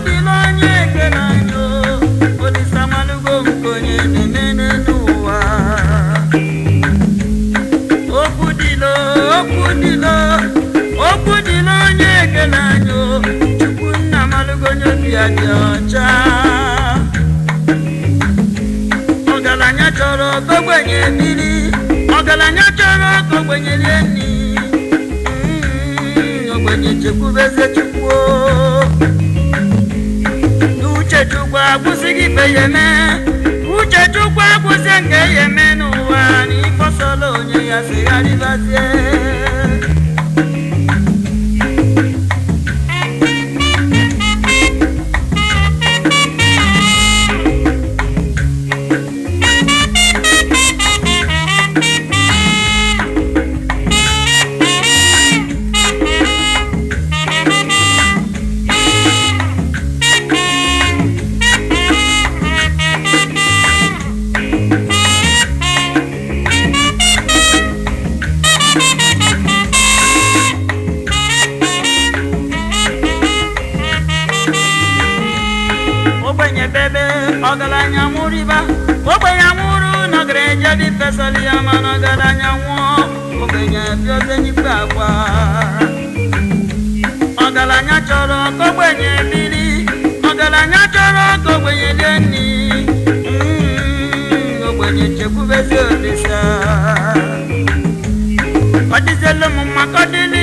Dịla onye ekele anyị o, Olisa malụgo nke onye na-eme n'ụwa. Okwu dịla, okwu dịla, okwu dịla onye ekele anyị o, Chukwu nna malụgo onye obi ya dị ọcha. Ọgaranya chọrọ ka ogbenye biri, ọgaranya chọrọ ka ogbenye rie nri. Ogbenye chekwubeze Chukwu o. Uche Chukwu akwụsịghị ife ya eme, uche Chukwu akwụsị nke ya eme n'ụwa, na ifọsọla onye ya sigharịbazie. Ogbenye bebe, ọgaranya nwụrịba. Ogbenye nwụrụ na ọgaranya dị fesali ya, mana ọgaranya nwụọ, ogbenye bịazie n'ikpe akwa. Ọgaranya chọrọ ka ogbenye biri, ọgaranya chọrọ ka ogbenye rie nri. Ogbenye chekwubezi Olisa. Ọ dịzielu m mma ka ọ dịlị.